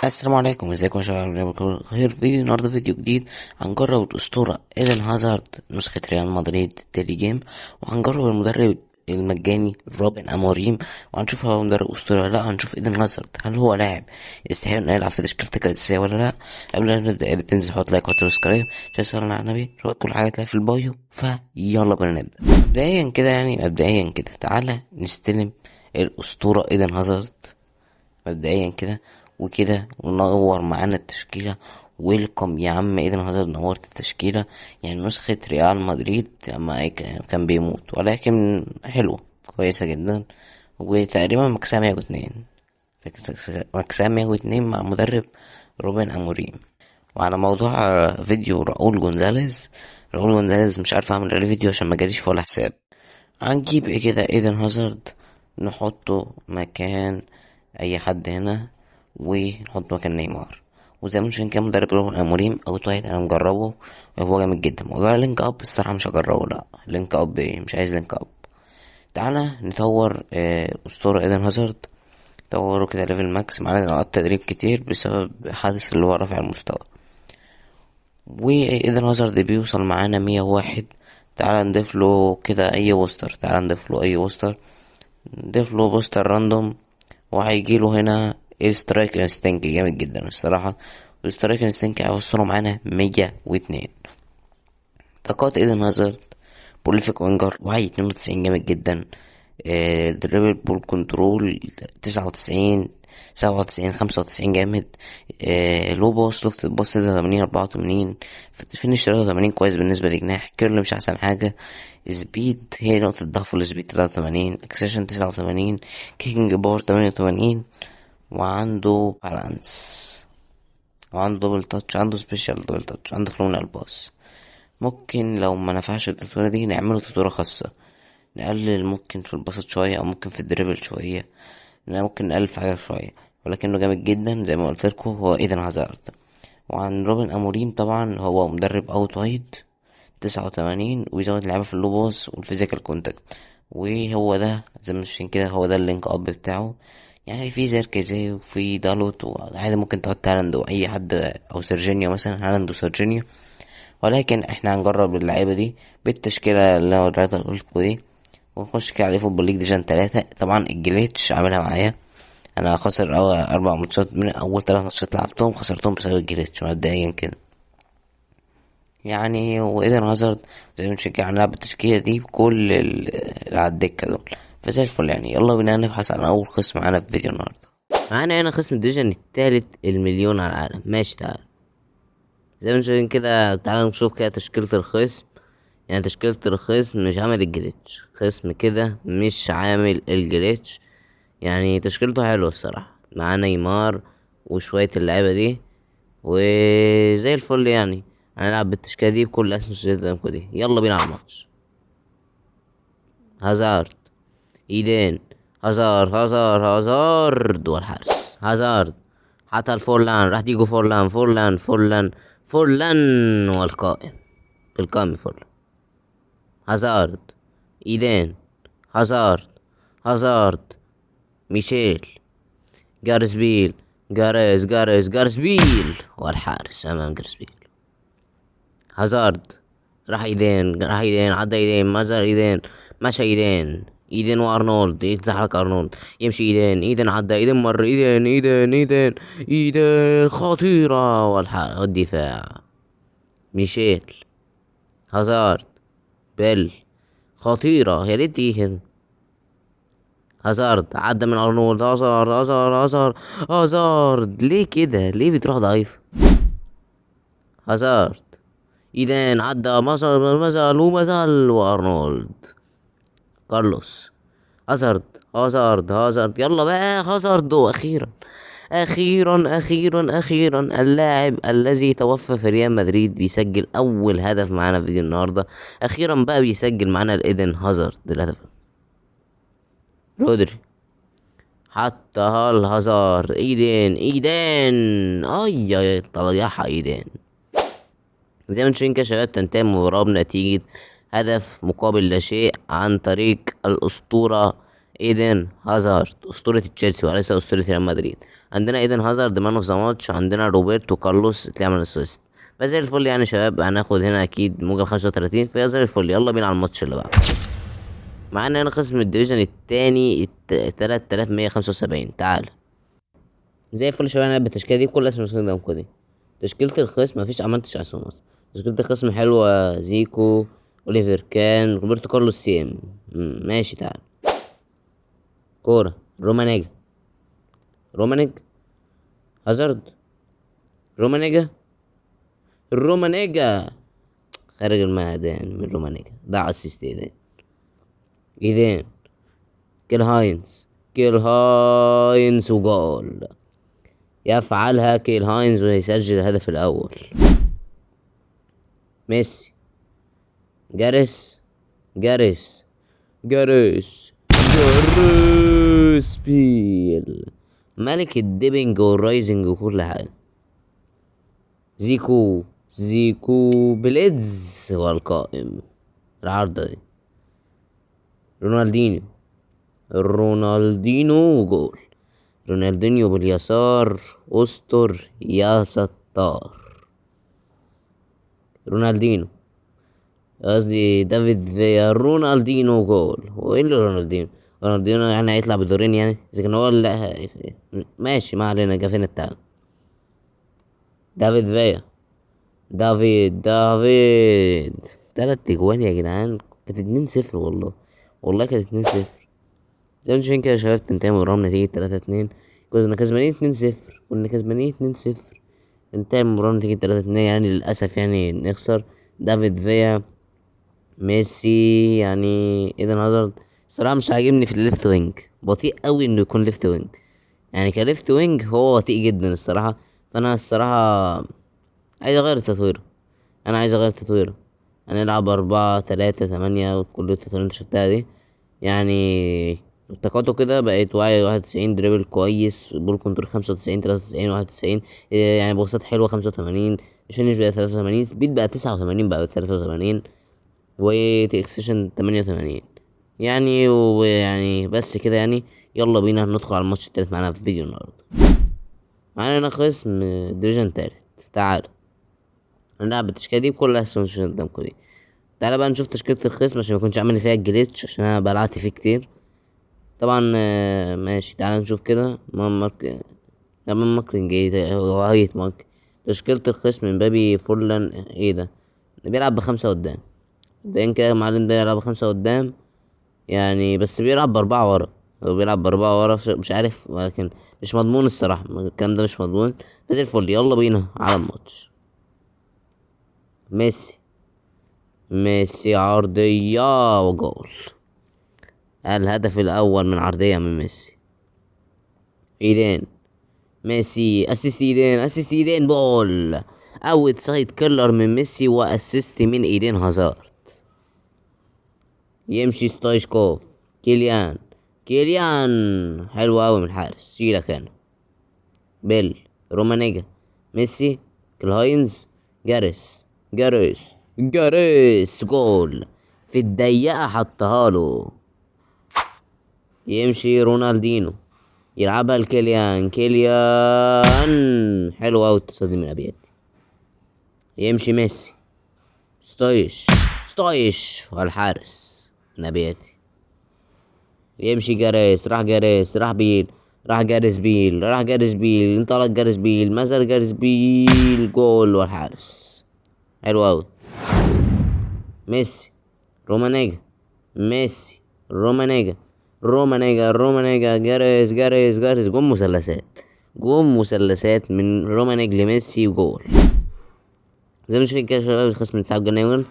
السلام عليكم، ازيكم يا شباب؟ عاملين ايه؟ بخير. فيديو النهارده فيديو جديد، هنجرب الاسطوره ايدن هازارد نسخه ريال مدريد daily game، وهنجرب المدرب المجاني روبن اموريم، وهنشوف هو مدرب اسطوري ولا لا. هنشوف ايدن هازارد هل هو لاعب يستحق انه يلعب في تشكيلتك الاساسيه ولا لا. قبل ما نبدا يا ريت تنزل حط like وحط subscribe عشان تصلي على النبي، كل حاجه تلاقيها في ال bio. فيلا بينا نبدا. مبدئيا كده تعالى نستلم الاسطوره ايدن هازارد مبدئيا كده وكده، ونور معانا التشكيلة. welcome يا عم ايدن هازارد، نورت التشكيلة. يعني نسخة ريال مدريد اما كان بيموت، ولكن حلوة كويسة جدا. وتقريبا مكسبها 102، مكسبها 102 مع مدرب روبن اموريم. وعلى موضوع فيديو راؤول جونزاليز، راؤول جونزاليز مش عارف اعمل عليه فيديو عشان ما جاليش في ولا حساب. هنجيب ايه كده؟ ايدن هازارد نحطه مكان اي حد هنا، ونحط مكان نيمار. وزي ما انتم كده مدرب روبن اموريم out wide انا مجربه وهو جامد جدا. موضوع link up الصراحه مش هجربه، لا link up ايه، مش عايز link up. تعالى نطور اسطوره ايدن هازارد، طوره كده level max. معانا نقاط تدريب كتير بسبب حادث اللي هو رفع المستوى. وايدن هازارد بيوصل معانا 101. تعالى نضيف له كده اي booster، تعالى نضيف له اي booster، نضيف له booster random، وهيجيله هنا striker instinct جامد جدا الصراحة. striker instinct هيوصله معانا 102. طاقات ايدن هازارد prolific winger، وعي 92 جامد جدا. dribble ball control 99، 97، 95 جامد. low pass، lofted pass 86، 84، finish 83 كويس بالنسبة لجناح. curl مش أحسن حاجة. speed هي نقطة ضعفه، ال speed 83، acceleration 89، kicking power 88، وعنده balance، وعنده double touch، عنده special double touch، عنده phenomenal pass. ممكن لو ما نفعش التطويرة دي نعمله تطويرة خاصة، نقلل ممكن في الباصات شوية او ممكن في ال dribble شوية، ممكن نقلل في حاجة شوية، ولكنه جامد جدا زي ما قلت لكم هو ايدن هازارد. وعن روبن اموريم طبعا هو مدرب out wide 89، ويزود اللعيبة في ال low pass وال physical contact، وهو ده زي ما شايفين كده هو ده ال link up بتاعه. يعني في زيركزي وفي دالوت، وعادي ممكن تحط هالاند واي حد او سيرجينيو مثلا، هالاند وسيرجينيو. ولكن احنا هنجرب اللعيبه دي بالتشكيله اللي انا وريتها لكم دي، ونخش كده على Football League division 3. طبعا ال glitch عاملها معايا، انا خسر اول 4 ماتشات من اول 3 ماتشات لعبتهم خسرتهم بسبب ال glitch مبدئيا كده يعني. وايدن هازارد زي ما نشجع هنلعب بالتشكيله دي بكل اللي على الدكه دول، فزي الفل يعني. يلا بينا نبحث عن اول خصم معانا في فيديو النهارده. معانا هنا خصم ال division التالت المليون على العالم. ماشي تعال زي ما شايفين كده، تعال نشوف كده تشكيلة الخصم. يعني تشكيلة الخصم مش عامل ال glitch، خصم كده مش عامل ال glitch، يعني تشكيلته حلوة الصراحة. معانا نيمار وشوية اللعيبة دي وزي الفل يعني. هنلعب بالتشكيلة دي بكل الأسماء اللي قدامكم دي. يلا بينا على الماتش. هازارد، ايدين هازارد، هازارد، هازارد والحارس هازارد، حتى الفورلان راح تيجو فورلان، فورلان، فورلان، فورلان والقائم في القائم فورلان. هازارد، ايدين هازارد، هازارد، ميشيل، جاريس بيل، جاريس، جاريس، جاريس بيل والحارس امام جاريس بيل. هازارد راح ايدين، راح ايدين، عدى ايدين، ما زال ايدين، مشى ايدين، ايدين وارنولد يتزحلق ارنولد، يمشي ايدين، ايدين عدى ايدين، مر ايدين، ايدين، ايدين، ايدين خطيرة والحارس والدفاع. ميشيل، هازارد، بيل خطيرة، يا ريت تيجي كده. هازارد عدى من ارنولد، هازارد، هازارد، هازارد، هازارد ليه كده؟ ليه بتروح ضعيف؟ هازارد، ايدين عدى، مازال، مازال ومازال وارنولد، كارلوس، هازارد، هازارد، هازارد، يلا بقى هازارد. واخيرا، اخيرا، اخيرا، اخيرا اللاعب الذي توفى في ريال مدريد بيسجل اول هدف معانا في فيديو النهارده. اخيرا بقى بيسجل معانا الايدن هازارد الهدف. رودري حتى هال هازارد، ايدين، ايدين، اي طلعها ايدين. زي ما انتم شايفين كده يا شباب تنتهي المباراة بنتيجة هدف مقابل لا شيء عن طريق الأسطورة ايدن هازارد اسطورة تشيلسي وليس اسطورة ريال مدريد. عندنا ايدن هازارد man of the match، عندنا روبرتو كارلوس اللي عمل assist. فزي الفل يعني شباب، هناخد هنا اكيد موجب 35، فزي الفل. يلا بينا على الماتش اللي بعده. معانا هنا خصم ال division التاني 3175. تعال زي الفل شباب، انا بالتشكيله دي كل اسم قدامكم دي تشكيله الخصم، مفيش عملتش اسهم اصلا. تشكيله الخصم حلوة، زيكو، اوليفر كان، روبرتو كارلوس، CM. ماشي تعال. كورة رومانيجا، رومانيج، هازارد، رومانيجا، رومانيجا خارج الميدان من رومانيجا، ده assist ايدين، ايدين كيل هاينز، كيل هاينز وجول، يفعلها كيل هاينز ويسجل الهدف الاول. ميسي، جاريس، جاريس، جاريس، جاريس بيل، ملك ال dribbling وال rising وكل حاجة. زيكو، زيكو بليدز والقائم العارضة دي. رونالدينيو، رونالدينو وجول، رونالدينيو باليسار، استر يا ستار. رونالدينو، قصدي دافيد فيا، رونالدينو جول. هو ايه اللي رونالدينو؟ رونالدينو يعني هيطلع بدورين يعني، اذا كان هو اللي ماشي، ما علينا. جه فين التعادل؟ دافيد فيا، دافيد، دافيد، 3 اجوان يا جدعان، كانت 2-0 والله، والله كانت 2-0. زي ما انتم شايفين كده يا شباب، تنتهي المباراة بنتيجة 3-2. كنا كسبانين 2-0، كنا كسبانين 2-0، انتهى المباراة بنتيجة 3-2. يعني للأسف يعني نخسر. دافيد فيا، ميسي، يعني ايدن هازارد الصراحة مش عاجبني في ال left wing، بطيء قوي انه يكون left wing، يعني ك left wing هو بطيء جدا الصراحة. فانا الصراحة عايز اغير التطوير، انا عايز اغير التطوير، هنلعب 4-3-8 وكل التطوير اللي انت شفتها دي. يعني طاقته كده بقت 91، dribble كويس، ball control 95، 93، 91، يعني باصات حلوة 85، finish بقى 83، speed بقى 89، بقى 83، و acceleration 88. يعني ويعني بس كده يعني. يلا بينا ندخل على الماتش التالت معانا في فيديو النهارده. معانا هنا خصم division تالت. تعال هنلعب بالتشكيله دي بكل اسهم قدامكم دي. تعالى بقى نشوف تشكيله الخصم عشان ما يكونش عامل فيها ال glitch، عشان انا بلعت فيه كتير طبعا. ماشي تعالى نشوف كده. مارك، لا، ماركينج ايه ده؟ هو مارك. تشكيلة الخصم مبابي، فورلان، ايه ده؟ ده بيلعب ب5 قدام. مبدئيا كده يا معلم ده بيلعب ب5 قدام يعني، بس بيلعب ب4 ورا، هو بيلعب ب4 ورا، مش عارف، ولكن مش مضمون الصراحة، الكلام ده مش مضمون. زي الفل، يلا بينا على الماتش. ميسي، ميسي عرضية وجول، الهدف الأول من عرضية من ميسي. إيدين، ميسي assist، إيدين assist، إيدين ball outside curler من ميسي و assist من إيدين هازارد. يمشي ستايشكوف، كيليان، كيليان حلو أوي من الحارس، شيلك هنا. بيل، رومانيجا، ميسي، كلهاينز، جاريس، جاريس، جاريس جول في الضيقة حطها له. يمشي رونالدينو، يلعبها لكيليان، كيليان حلو أوي التصدي من أبيات. يمشي ميسي، ستويش، ستويش والحارس من أبياتي. يمشي جاريس، راح جاريس، راح بيل، راح جاريس بيل، راح جاريس بيل، انطلق جاريس بيل، ما زال جاريس بيل، جول والحارس حلو أوي. ميسي، رومانيجا، ميسي، رومانيجا، رومانيجا، رومانيجا، جاريس، جاريس، جاريس، جون مثلثات، جون مثلثات من رومانيج لميسي وجول. زي ما شايفين كده يا شباب، الخصم من 9 جنيه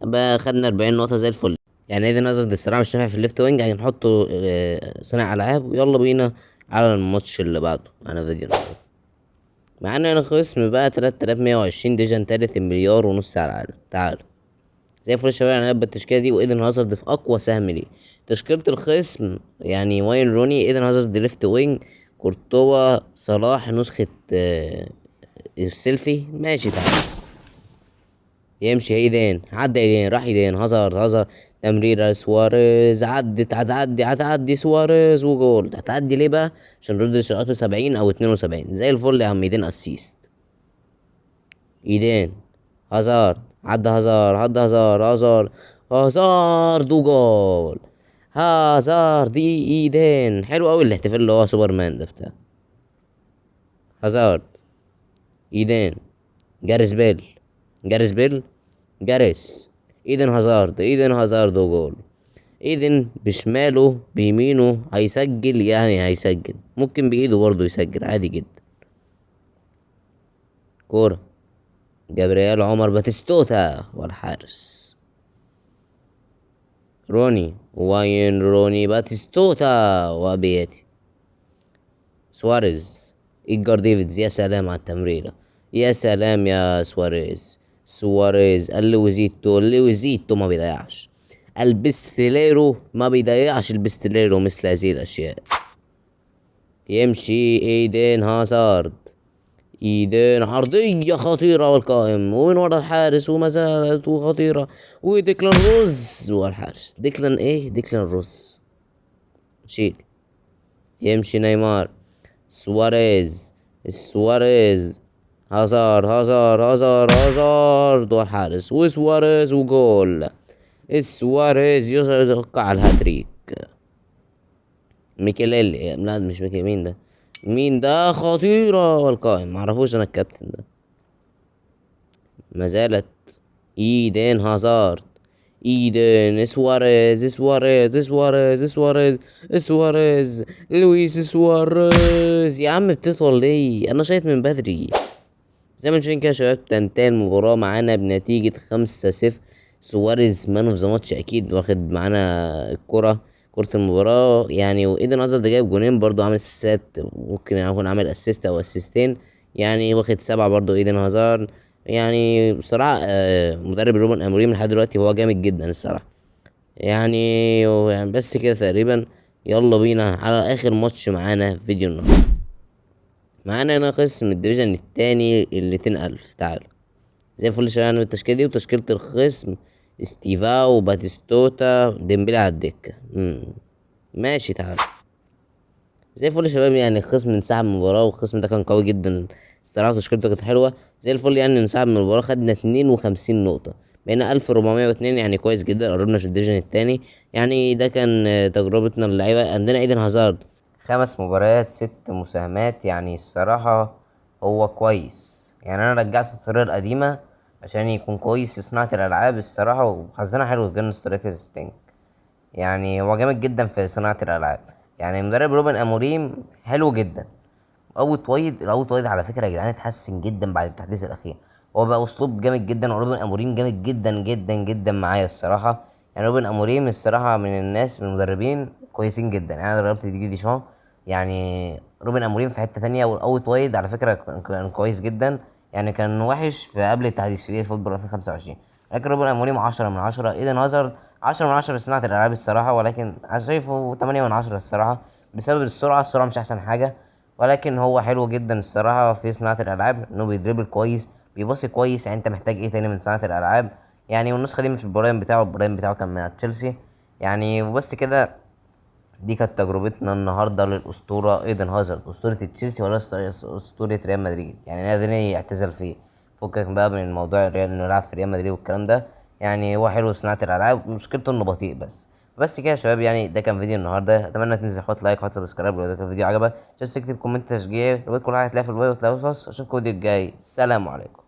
بقى خدنا 40 نقطة زي الفل. يعني ايدن هازارد الصراحة مش نافع في ال left wing، هنحطه، صانع ألعاب. ويلا بينا على الماتش اللي بعده معانا فيديو النهارده. معانا هنا خصم بقى 3120 division تالت، مليار ونص على العالم. تعالوا زي الفل يا شباب، هنلعب بالتشكيلة دي وايدن هازارد في أقوى سهم ليه. تشكيلة الخصم يعني واين روني، ايدن هازارد left wing، كورتوا، صلاح نسخة، السيلفي. ماشي تعالى. يمشي ايدين، عدى ايدين، راح ايدين، هازارد، هازارد تمريرة سواريز، عدت، هتعدي، هتعدي سواريز وجول. هتعدي ليه بقى؟ عشان رودري سرعته 70 او 72. زي الفل يا عم ايدين، assist. ايدين، هازارد، عدى هازارد، عدى هازارد، هازارد، هازارد وجول. هازارد ايدين، حلو قوي الاحتفال اللي هو سوبرمان ده بتاع هازارد. ايدين، جاريس بيل، جاريس بيل، جاريس، ايدن هازارد، ايدن هازارد وجول. ايدن بشماله بيمينه هيسجل، يعني هيسجل، ممكن بايده برضه يسجل عادي جدا. كورة جابرييل عمر باتيستوتا والحارس روني، واين روني، باتيستوتا وابياتي، سواريز، إدجار ديفيدز. يا سلام على التمريرة، يا سلام يا سواريز. سواريز اللويزيتو، اللويزيتو ما بيضيعش، البستليرو ما بيضيعش، البستليرو مثل هذه الأشياء. يمشي ايدين هازارد، ايدين عرضية خطيرة والقائم ومن ورا الحارس وما زالت وخطيرة، وديكلان روز والحارس، ديكلان ايه؟ ديكلان روز. شيل. يمشي نيمار، سواريز، سواريز، هازارد، هازارد، هازارد، هازارد والحارس وسواريز وجول. سواريز يوقع الهاتريك. ميكيليلي، لا مش ميكي، مين ده؟ مين ده؟ خطيرة والقائم، معرفوش انا الكابتن ده. ما زالت ايدين هازارد، ايدن سواريز، سواريز، سواريز، سواريز، سواريز، لويس سواريز. يا عم بتطول ليه؟ انا شايط من بدري. زي ما انتم شايفين كده يا شباب، تنتهي المباراة معانا بنتيجة 5-0. سواريز man of the match اكيد، واخد معانا الكرة، كرة المباراة يعني. وايدن هازارد جايب جونين برضو، عامل اسيستات، ممكن يكون عامل assist او اسيستين يعني، واخد 7 برضو ايدن هازارد. يعني بصراحة، مدرب روبن اموريم لحد دلوقتي هو جامد جدا الصراحة يعني. بس كده تقريبا. يلا بينا على اخر ماتش معانا في فيديو النهارده. معانا هنا خصم ال division التاني الاتنين ألف. تعالوا زي الفل شغالين بالتشكيلة دي، وتشكيلة الخصم استيفاو باتيستوتا ديمبلي على الدكة. ماشي تعالوا زي الفل يا شباب. الخصم انسحب من المباراة، والخصم ده كان قوي جدا الصراحة، وتشكيلته كانت حلوة زي الفل. انسحب من المباراة، خدنا اتنين وخمسين نقطة، بقينا ألف وأربعمية واتنين، كويس جدا، قربنا في ال division التاني. ده كان تجربتنا للعيبة. عندنا ايدن هازارد 5 مباريات 6 مساهمات، الصراحة هو كويس. أنا رجعته الطريقة القديمة عشان يكون كويس في صناعة الألعاب الصراحة، وحظنا حلو في جن striker instinct، هو جامد جدا في صناعة الألعاب. مدرب روبن أموريم حلو جدا. out wide، ال out wide على فكرة يا جدعان اتحسن جدا بعد التحديث الأخير، هو بقى أسلوب جامد جدا، وروبن أموريم جامد جدا جدا جدا معايا الصراحة. روبن أموريم الصراحة من الناس، من المدربين كويسين جدا. أنا جربت ديدي ديشان، روبن أموريم في حتة تانية. وال out wide على فكرة كان كويس جدا، كان وحش في قبل التحديث في فوتبول 2025، لكن روبن أموريم 10 من 10. إيدن هازارد 10 من 10 في صناعة الألعاب الصراحة، ولكن أنا شايفه 8 من 10 الصراحة بسبب السرعة. السرعة مش أحسن حاجة، ولكن هو حلو جدا الصراحة في صناعة الألعاب، إنه بيدربل كويس، بيباصي كويس. أنت محتاج إيه تاني من صناعة الألعاب؟ والنسخة دي مش ال prime بتاعه، ال prime بتاعه كان مع تشيلسي. وبس كده، دي كانت تجربتنا النهارده للأسطورة إيدن هازارد، أسطورة تشيلسي ولا أسطورة ريال مدريد. نادي يعتزل فيه، فكك بقى من موضوع الريال إنه يلعب في ريال مدريد والكلام ده. هو حلو صناعة الألعاب، مشكلته إنه بطيء بس. بس كده يا شباب، ده كان فيديو النهارده. اتمنى تنزل حط like، حط subscribe لو ده كان فيديو عجبك، عشان تكتب comment تشجيعي. لو كل حاجه هتلاقيها في ال bio وتلاقيها في الوصف. اشوفكم الفيديو الجاي، السلام عليكم.